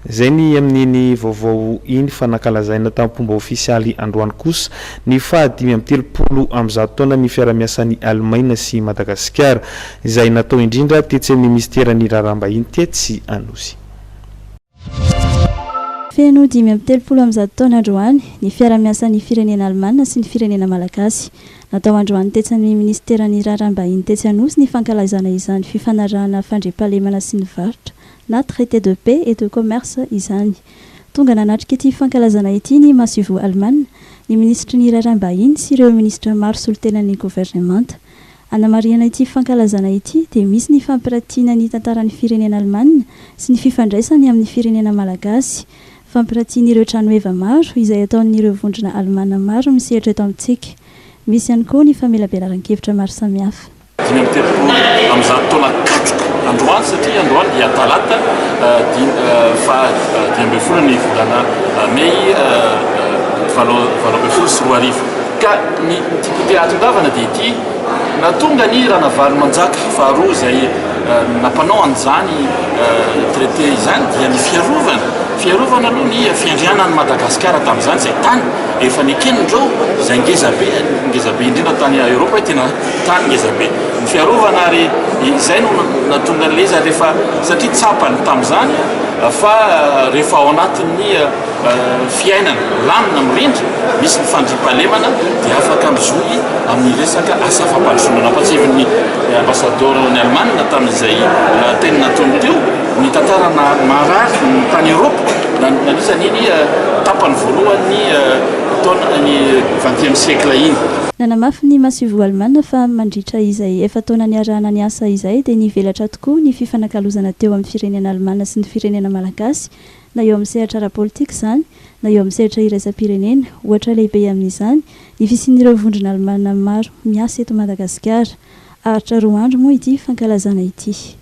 Izay ny amin'iny vaovao iny fa nankalazaina tamim-pomba ofisialy androany kosa ny faha 135 taonan'ny fiarahamiasan'i Alemaina sy Madagasikara, izay natao indrindra tetsy amin'ny minisiteran'ny raharaham-bahiny tetsy Anosy. Feno 135 taona androany ny fiarahamiasan'ny firenena alemana sy ny firenena malagasy. Natao androany tetsy amin'ny minisiteran'ny raharaham-bahiny tetsy Anosy ny fankalazana izany fifanarahana fandriampahalemana sy ny varotra na traité de paix et de commerce izany. Tonga nanatrika ity fankalazana ity ny masoivoho alemana, ny minisitry ny raharaham-bahiny sy ireo minisitra maro solontenan'ny governemanta. Hanamarihana ity fankalazana ity dia misy ny fampiratiana ny tantaran'ny firenena alemana sy ny fifandraisany amin'ny firenena malagasy, fampiratian'ireo tranoheva maro izay ataon'ireo vondrona alemana maro misehatra eto amintsika. Misy ihany koa ny famelabelaran-kevitra maro samihafa. 135 taona katroka androany satria androany dia talata faha 15 ny volana mey 2018. Ka ny tiako te hahatongavana dia ity, nahatonga ny Ranavalomanjaka faharoa izay nampanao an'izany traité izany dia ny fiarovana, fiarovana aloha ny fiandrianan'i Madagasikara tamin'izany izay tany efa neken'indreo izay ngeza be, ngeza be indrindra tany Eoropa hoe tena tany ngeza be. Ny fiarovana ary izay no nahatonga an'ilay izy ary rehefa satria tsapany tamin'izany fa rehefa ao anatin'ny fiainana milamina, mirindra, misy ny fandriampahalemana dia afaka mizohy amin'ny resaka asa fampandrosoana. Nampatsiahin'ny ambasadaoron'i Alemana tamin'izay lahateny nataony teo ny tantara maharary ny tany Eoropa nandritra an'iny tapany voalohan'ny taona ny vingtième siècle iny. Nanamafy ny masoivoho alemana fa mandritra izay efa-taona niarahana niasa izay dia nivelatra tokoa ny fifanakalozana teo amin'ny firenena alemana sy ny firenena malagasy na eo amin'ny sehatra ara-politika izany na eo amin'ny sehatra iraisam-pirenena. Ohatra lehibe amin'izany ny fisian'ireo vondrona alemana maro miasa eto Madagasikara. Haharitra roa andro moa ity fankalazana ity.